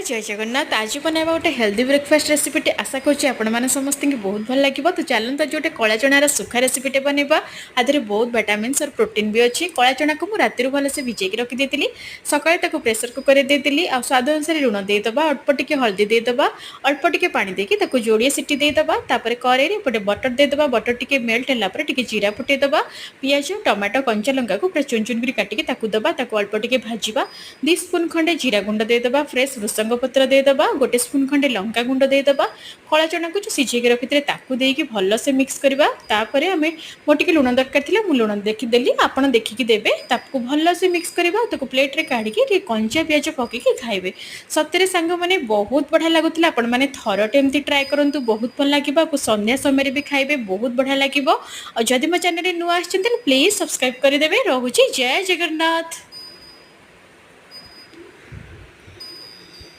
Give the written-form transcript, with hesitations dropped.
ଜୟ ଜଗନ୍ନାଥ। ଆଜି ବନାଇବା ଗୋଟେ ହେଲ୍ଦି ବ୍ରେକଫାଷ୍ଟ ରେସିପିଟି। ଆଶା କରୁଛି ଆପଣମାନେ ସମସ୍ତଙ୍କୁ ବହୁତ ଭଲ ଲାଗିବ। ତ ଚାଲନ୍ତୁ, ଆଜି ଗୋଟେ କଳା ଚଣାର ସୁଖା ରେସିପିଟେ ବନେଇବା। ଆ ଦେହରେ ବହୁତ ଭିଟାମିନ୍ସ ଆଉ ପ୍ରୋଟିନ୍ ବି ଅଛି। କଳା ଚଣାକୁ ମୁଁ ରାତିରୁ ଭଲସେ ଭିଜେଇକି ରଖିଦେଇଥିଲି। ସକାଳେ ତାକୁ ପ୍ରେସର କୁକରରେ ଦେଇଦେଲି ଆଉ ସ୍ୱାଦ ଅନୁସାରେ ଲୁଣ ଦେଇଦେବା, ଅଳ୍ପ ଟିକେ ହଳଦୀ ଦେଇଦେବା, ଅଳ୍ପ ଟିକେ ପାଣି ଦେଇକି ତାକୁ ଯୋଡ଼ିଏ ସିଟି ଦେଇଦେବା। ତାପରେ କରେଇରେ ଏପଟେ ବଟର ଦେଇଦେବା। ବଟର ଟିକେ ମେଲ୍ଟ ହେଲା ପରେ ଟିକେ ଜିରା ଫୁଟେଇଦେବା। ପିଆଜ, ଟମାଟୋ, କଞ୍ଚା ଲଙ୍କାକୁ ପୁରା ଚୁନ ଚୁନ କରି କାଟିକି ତାକୁ ଦେବା। ତାକୁ ଅଳ୍ପ ଟିକେ ଭାଜିବା। 2 ସ୍ପୁନ୍ ଖଣ୍ଡେ ଜିରା ଗୁଣ୍ଡ ଦେଇଦେବା। ଫ୍ରେଶ୍ ଭୃସଙ୍ଗ ପତ୍ର ଦେଇଦେବା। ଗୋଟେ ସ୍ପୁନ୍ ଖଣ୍ଡେ ଲଙ୍କା ଗୁଣ୍ଡ ଦେଇଦେବା। କଳା ଚଣାକୁ ଯେଉଁ ସିଝେଇକି ରଖିଥିଲେ, ତାକୁ ଦେଇକି ଭଲସେ ମିକ୍ସ କରିବା। ତାପରେ ଆମେ ମୋର ଟିକେ ଲୁଣ ଦରକାର ଥିଲା, ମୁଁ ଲୁଣ ଦେଖିଦେଲି, ଆପଣ ଦେଖିକି ଦେବେ। ତାକୁ ଭଲସେ ମିକ୍ସ କରିବା। ତାକୁ ପ୍ଲେଟ୍ରେ କାଢ଼ିକି ଟିକେ କଞ୍ଚା ପିଆଜ ପକେଇକି ଖାଇବେ। ସତରେ ସାଙ୍ଗମାନେ, ବହୁତ ବଢ଼ିଆ ଲାଗୁଥିଲା। ଆପଣମାନେ ଥରଟେ ଏମିତି ଟ୍ରାଏ କରନ୍ତୁ, ବହୁତ ଭଲ ଲାଗିବ। ଆକୁ ସନ୍ଧ୍ୟା ସମୟରେ ବି ଖାଇବେ, ବହୁତ ବଢ଼ିଆ ଲାଗିବ। ଆଉ ଯଦି ମୋ ଚ୍ୟାନେଲରେ ନୂଆ ଆସିଛନ୍ତି, ପ୍ଲିଜ୍ ସବସ୍କ୍ରାଇବ୍ କରିଦେବେ। ରହୁଛି, ଜୟ ଜଗନ୍ନାଥ।